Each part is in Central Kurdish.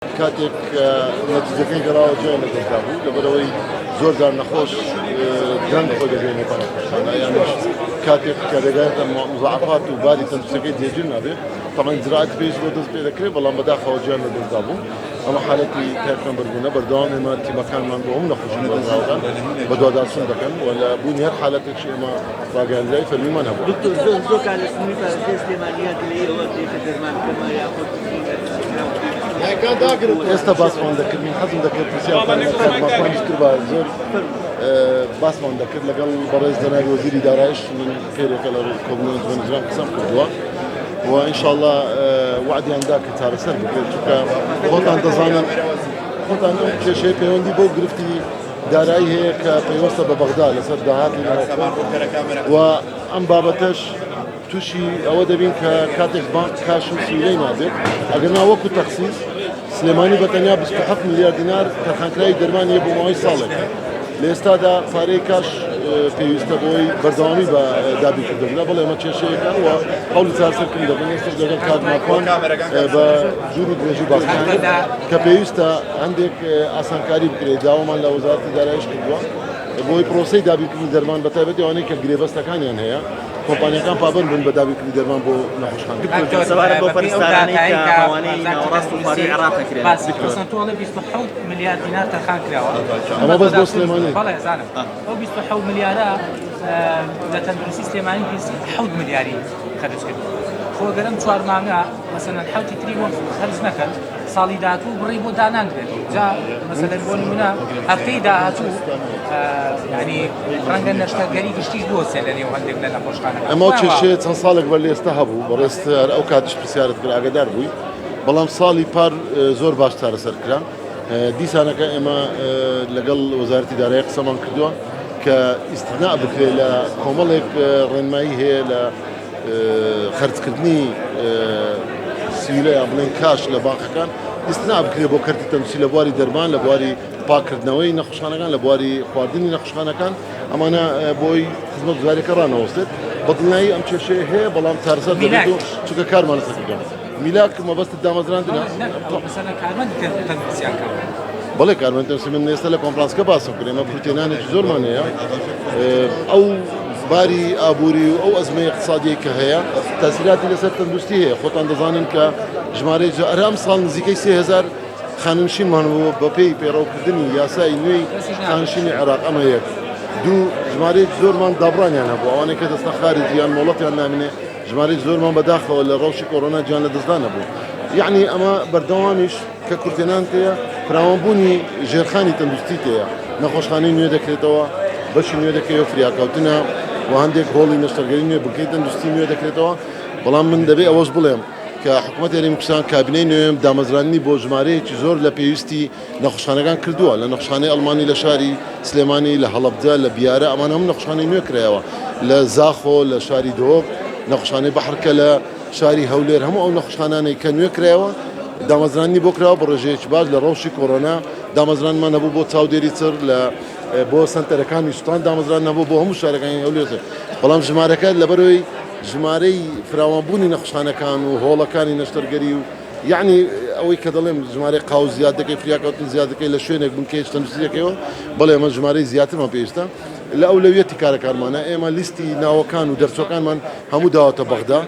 کاتێک کە نەتیجەکەی گەڕاوە جێیان لەدەستدا بوو، لەبەرئەوەی زۆر جار نەخۆش درەنگ خۆی دەگەیەنێتە نەخۆشخانە یانیش کاتێک کە دەگەیەنێتە مزاعەفات و باری تەندروستیەکەی جێگیر نابێت، تەبعەن ئیجرائاتی پێویست بۆ دەست پێ دەکرێت، بەڵام بەداخەوە گیان لەدەستدا بوو. ئەمە حالەتی تای خوێنبەربوونە، بەردەوام ئێمە تیمەکانمان بۆ هەموو نەخۆشی گوازراوەکان بەدواداچوون دەکەن و لە بوونی هەر حالەتێکش ئێمە ڕاگەیاندراوی فەرمیمان هەبووە. دکتۆر زۆر زۆر کات لە سنووری پارێزگای سلێمانییە گلەیی ئەوە کرێ کە دەرمان کەمە یاخود ئێستا باسمان دەکرد من حەزم دەکرد پرسیارتان لە کاک ماکوانیش کردبا زۆر باسمان دەکرد لەگەڵ بەڕێز جەنابی وەزیری دارایش من پێرێکە لە کۆبوونەوەی ئەنجومەنی وەزیران قسەم کردووە و ئینشاءاللە وەعدیان دا کە چارەسەر بکرێت چونکە خۆتان دەزانن خۆتان ئەم کێشەیە پەیوەندی بەو گرفتی دارایی هەیە کە پەیوەستە بە بەغدا لەسەر داهاتی ناوخۆ و ئەم بابەتەش تووشی ئەوە دەبین کە کاتێک بانک کاش و سیولەی نابێت ئەگەرنا وەکو تەخسیس سلێمانی بە تەنیا 27 ملیار دینار تەرخانکراوی دەرمانیە بۆ ماوەی ساڵێک لە ئێستادا پارەی کاش پێویستە بۆی بەردەوامی بە دابینکردن لە بەڵێ ئەمە کێشەیەکە و هەوڵی چارەسەرکردن دەبن ئێستاش لەگەڵ کاک ماکوان بە دوور و درێژی باسمان کرد کە پێویستە هەندێک ئاسانکاری بکرێت داوامان لە وەزارەتی دارایش کردووە بۆی پرۆسەی دابینکردنی دەرمان بە تایبەتی ئەوانەی کە گرێبەستەکانیان هەیە کۆمپانیاکان پابەند بن بە دابینکردنی دەرمان بۆ نەخۆشخانە. دکتۆر سەبارەت بەو پەرستارانەی کە ڕەوانەی ناوەڕاست و خوارووی عێراق دەکرێن. دکتۆر. تۆ ئەڵێ 27 ملیار دینار تەرخان کراوە. ئەمە بەس بۆ سلێمانی. بەڵێ زانم. ئەو 27 ملیارە لە تەندروستی سلێمانی 7 ملیاری خەرج کرد. خۆ گەر ئەم چوار مانگە مەسەلەن حەوتی تری بۆ خەرج نەکەن ساڵی داهاتوو بڕی بۆ داناندرێت جا مەسەلەن بۆ نمونە هەفتەی داهاتوو ینی ڕەنگە نەشتەرگەری گشتیش بوەستێت لە نێو هەندێک لە نەخۆشخانەکان ئەمە کێشەیە چەند ساڵێک بەر لە ئێستا هەبوو بەڕێزت هەر ئەو کاتیش پرسیارت کرد ئاگادار بووی بەڵام ساڵی پار زۆر باش چارەسەر کرا دیسانەکە ئێمە لەگەڵ وەزارەتی دارایی قسەمان کردووە کە ئیستثناء بکرێت لە کۆمەڵێک ڕێنمایی هەیە لە خەرجکردنی سیولە یان بڵێن کاش لە بانقەکان ئیستنا بکرێت بۆ کەرتی تەندروستی لە بواری دەرمان لە بواری پاکردنەوەی نەخۆشخانەکان لە بواری خواردنی نەخۆشخانەکان ئەمانە بۆی خزمەتگوزاریەکە ڕانەوەستێت بەدڵنیایی ئەم کێشەیە هەیە بەڵام چارەسەر دەبێت و چونکە کارمان لەسەر کردووە میلاک مەبەستت دامەزراندنە بەڵێ کارمەند تەندروستی من ئێستا لە کۆنفرانسەکە باسم کرد ئێمە کورتهێنانێکی زۆرمان هەیە ئەو باری ئابووری و ئەو ئەزمەی اقتصادیەی کە هەیە تەسیراتی لەسەر تەندروستی هەیە خۆتان دەزانن کە ژمارەی زۆر ئەم ساڵ نزیکەی 3000 خانەنشینمان بوو بەپێی پەیڕەوکردنی یاسای نوێی خانەنشینی عێراق ئەمە یەک دوو ژمارەی زۆرمان دابڕانیان هەبوو ئەوانەی کە دەستە خارج یان مۆڵەتیان نامێنێ ژمارەی زۆرمان بەداخەوە لە ڕەوشی کۆرۆنا گیان لەدەستدان هەبوو یعنی ئەمە بەردەوامیش کە کورتهێنان تێیە فراوانبوونی ژێرخانی تەندروستی تێیە نەخۆشخانەی نوێ دەکرێتەوە بەشی نوێ دەکرێت فریاکەوتنە و هەندێک هۆڵی نەشتەرگەری نوێ بنکەی تەندروستی نوێ دەکرێتەوە بەڵام من دەبێ ئەوەش بڵێم کە حکوومەت هەرێمی کوردستان کابینەی نوێم دامەزراندنی بۆ ژمارەیەکی زۆر لە پێویستی نەخۆشخانەکان کردووە لە نەخۆشخانەی ئەڵمانی لە شاری سلێمانی لە هەڵەبجە لە بیارە ئەمان هەموو نەخۆشخانەی نوێ کرایەوە لە زاخۆ لە شاری دهۆک نەخۆشخانەی بەحرکە لە شاری هەولێر هەموو ئەو نەخۆشخانانەی کە نوێ کرایەوە دامەزراندنی بۆ کراوە بە ڕێژەیەکی باش لە ڕەوشی کۆرۆنا دامەزراندمان هەبوو بۆ چاودێری چڕ لە بۆ سەنتەرەکانی سوتان دامەزراندن هەبوو بۆ هەموو شارەکانی هەولێر بەڵام ژمارەکە لەبەرەوەی ژمارەی فراوانبوونی نەخۆشخانەکان و هۆڵەکانی نەشتەرگەری و یەعنی ئەوەی کە دەڵێم ژمارەی قاو زیاد دەکەی فریاکەوتن زیاد دەکەی لە شوێنێک بنکەیەکی تەندروستی دەکەیەوە بەڵێ ئێمە ژمارەی زیاترمان پێویستە لە ئەولەویەتی کارەکانمانە ئێمە لیستی ناوەکان و دەرچوەکانمان هەموو داوەتە بەغدا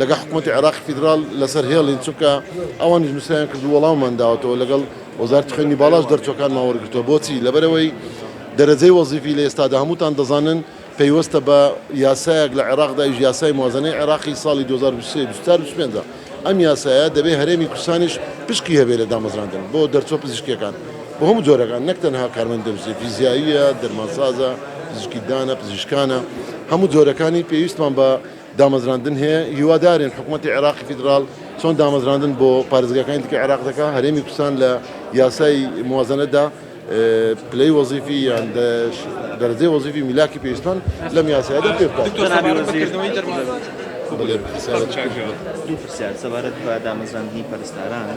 لەگەڵ حکوومەتی عێراقی فیدراڵ لەسەر هێڵین چونکە ئەوانیش نووسیان کرد و وەڵاممان داوەتەوە لەگەڵ وەزارەتی خوێندنی باڵاش دەرچوەکانمان وەرگرتووە بۆچی لەبەرئەوەی دەرەجەی وەزیفی لە ئێستادا هەمووتان دەزانن پەیوەستە بە یاسایەک لە عێراقدا ئەویش یاسای موازنەی عێراقی ساڵی 2023 24 25 ئەم یاسایە دەبێ هەرێمی کوردستانیش پشکی هەبێ لە دامەزراندن بۆ دەرچوە پزیشکیەکان بۆ هەموو جۆرەکان نەک تەنها کارمەندی تەندروستی فیزیاییە دەرمانسازە پزیشکی دانە پزیشکانە هەموو جۆرەکانی پێویستمان بە دامەزراندن هەیە هیوادارین حکوومەتی عێراقی فیدراڵ چۆن دامەزراندن بۆ پارێزگاکانی دیکە عێراق دەکا هەرێمی کوردستان لە یاسای موازنەدا پلەی وەزیفی یان دەرەجەی وەزیفی میلاکی پێویستمان لەم یاسایەدا پێ بکات. دکتۆر سەبارەت بە کردنەوەی دەروازە. بەڵێ پرسیارت کرد. دوو پرسیار سەبارەت بە دامەزراندنی پەرستاران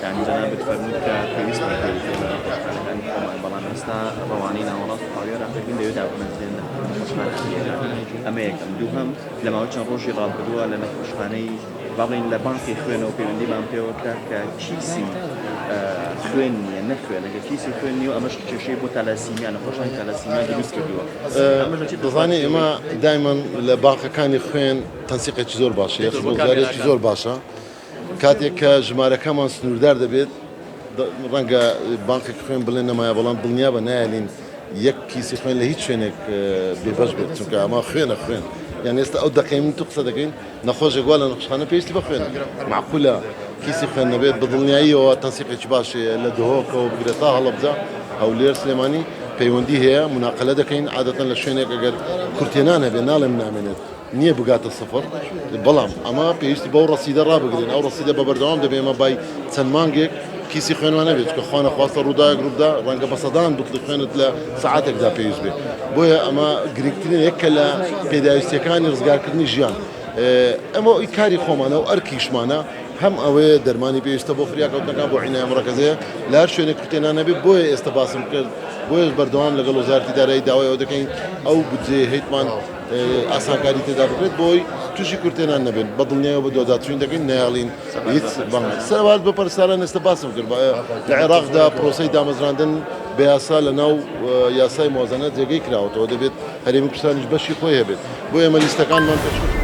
یانی جەنابت فەرمووت کە پێویست دەکەیت لە نەخۆشخانەکانی خۆمان بەڵام ئێستا ڕەوانەی ناوەڕاست و خاوی عێراق دەکرێن لەوێ دابمەزرێن نەخۆشخانە ئەهلییەکان ئەمە یەکەم دووهەم لە ماوەی چەند ڕۆژی ڕابردووە لە نەخۆشخانەی. با بڵێین لە بانقی خوێنەوە پەیوەندیمان پێوە کرا کە کیسی خوێن نییە نە خوێنەکە کیسی خوێن نییە و ئەمەش کێشەی بۆ تالاسیمیا نەخۆشانی تالاسیمیا دروست کردووە. دەزانی ئێمە دایمەن لە بانقەکانی خوێن تەنسیقێکی زۆر باشە خزمەتگوزاریەکی زۆر باشە کاتێک کە ژمارەکەمان سنووردار دەبێت ڕەنگە بانقێک خوێن بڵێن نەمایە بەڵام دڵنیابە نایەلین یەک کیسی خوێن لە هیچ شوێنێک بێبەش بێت چونکە ئەمە خوێنە خوێن یان ئێستا ئەو دەقەی من تو قسە دەکەین نەخۆشێک وا لە نەخۆشخانە پێویستی بە خوێنە مەعقولە کیسی خوێن نەبێت بە دڵنیاییەوە تەنسیقێکی باش هەیە لە دهۆکەوە بگرە تا هەڵەبجە هەولێر سلێمانی پەیوەندی هەیە مناقەلە دەکەین عادەتەن لە شوێنێک ئەگەر کورتێنان هەبێت ناڵێم نامێنێت نییە بگاتە سفر بەڵام ئەمە پێویستی بەو ڕەسیدە ڕابگرین ئەو ڕەسیدە بە بەردەوام دەبێ ئێمە بای چەند مانگێک کیسی خوێنمان نەبێت چونکە خوا نەخواستە ڕووداوێک ڕووبدا ڕەنگە بە سەدان بتڵی خوێنت لە سەعاتێکدا پێویست بێت بۆیە ئەمە گرنگترین یەکە لە پێداویستیەکانی ڕزگارکردنی ژیان ئەمە ئەوی کاری خۆمانە و ئەرکیشمانە هەم ئەوەیە دەرمانی پێویستە بۆ فریاکەوتنەکان بۆ عینایە مڕەکەزەیە لە هەر شوێنێک کورتێنان نەبێت بۆیە ئێستا باسم کرد بۆیەش بەردەوام لەگەڵ وەزارەتی دارایی داوای ئەوە دەکەین ئەو بودجەیە هەیتمان ئاسانکاری تێدا بکرێت بۆی تووشی کورتێنان نەبێن بە دڵنیایەوە بەدواداچوون دەکەین نایەڵین هیچ سەبارەت بە پەرستاران ئێستا باسم کرد لە عێراقدا پرۆسەی دامەزراندن بە یاسا لە ناو یاسای موازنە جێگەی کراوەتەوە دەبێت هەرێمی کوردستانیش بەشی خۆی هەبێت بۆ ئێمە لیستەکانمان پێشکەش.